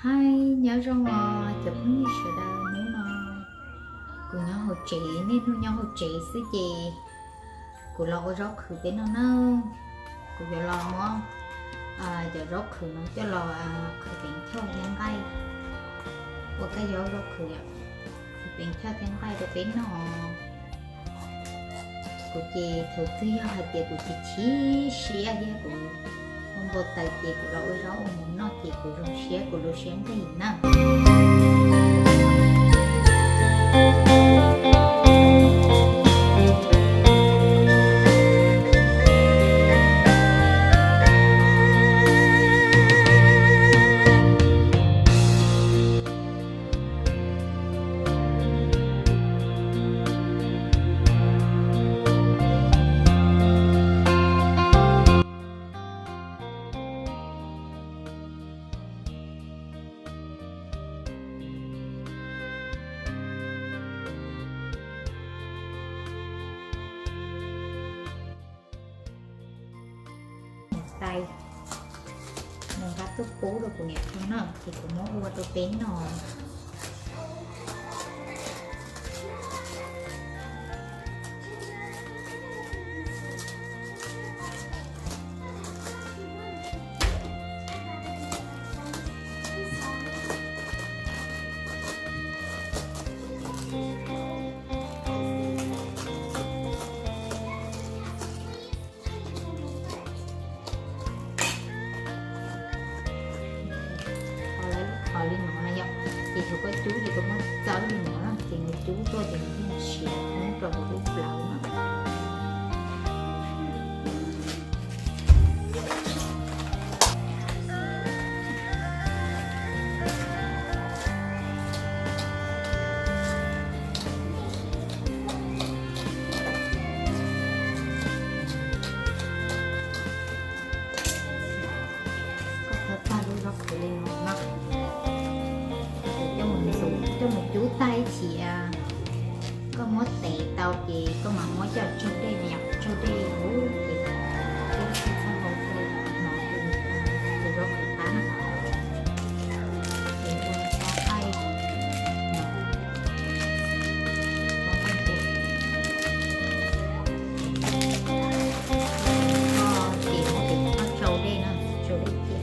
Hais nyob zoo os cov phooj ywg sawv daws, hnub no kuv nyob hauv tsev, niaj hnub nyob hauv tsev xwb ces kuv los ua zaub qhwv peb noj na. Kuv yuav los muab cov zaub qhwv no coj los qhwv peev choj thiab nqaij, ua kab zaub zaub qhwv, qhwv peev choj thiab nqaij rau peb noj. Kuv ces thaum twg yog hais tias kuv chim chim siab thiab kuv ua npau taws ces kuv los ua zaub ua mov noj ces kuv zoo siab, kuv lub siab nqig na. Tais, nws nqa tuaj pub rau kuv niam tau na ces kuv muab ua rau peb noj. Qhov li no na yom, ces thaum koj cub ces koj muab txawb li no na ces nws cub tuaj ces nws thiaj siav thoob rau hauv lub plawv no. Koj txhob tag lub zaub qhwv li no na, coj mus ntxuav, coj mus cub tag ib chim, koj muab tev tau ces koj mam muab coj tsaug dej na yom, tsaug dej huv ces peb txhob hau tej no, tus zaub qhwv qab na. Ces ua tau qaij, tau qaij ces koj ces muab ces koj tsaug dej na, tsaug dej cia.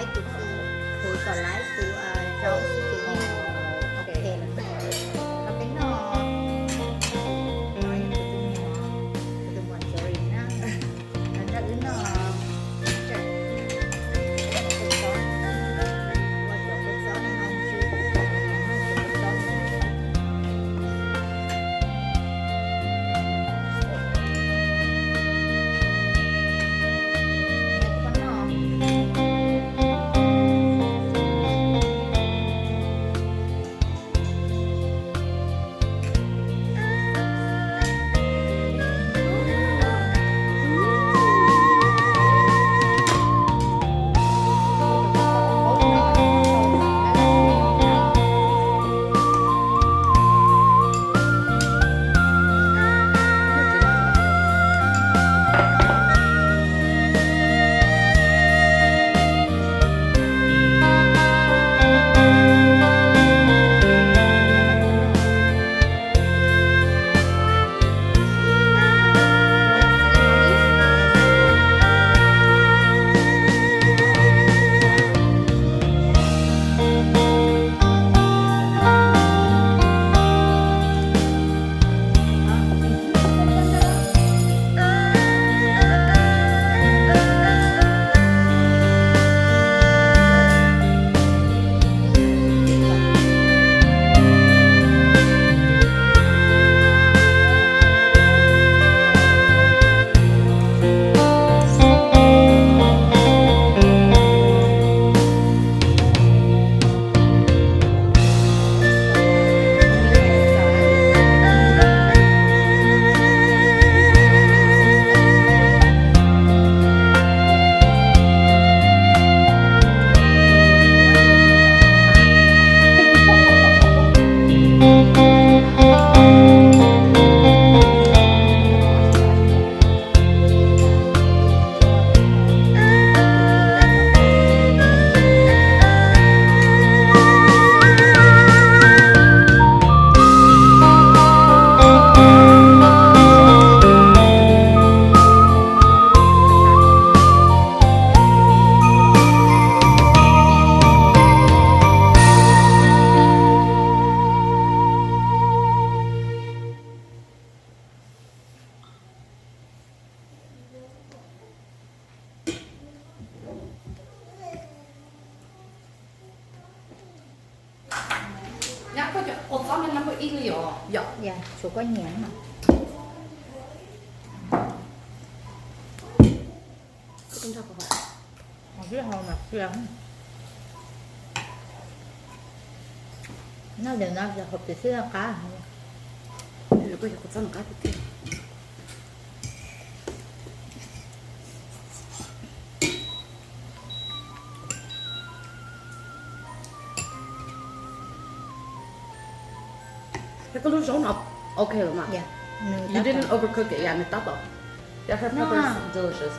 Tus, tus kom laiv tus rau xwb ces yeej ok lawm. Koj peb noj, tus muam Jory na, nrog wb noj. Nyab, koj cov kua txob no nab npawj ib li os yom? Tshuav koj nyiam mas. Noj ntawm no ces hauv pem xwb qab. Koj cov kua txob no qab tiag tiag. Koj lub zaub no ok lawm mas. You didn't overcook it, yeah, nws tab tom. Yeah, her peppers delicious.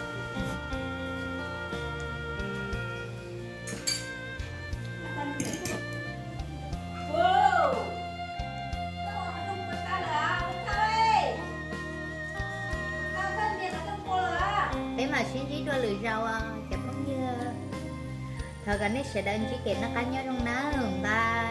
Peb mam sib ntsib dua lwm zaus os cov phooj ywg. Thov kom nej sawv daws ntsib kev noj qab nyob zoo nawb, bye.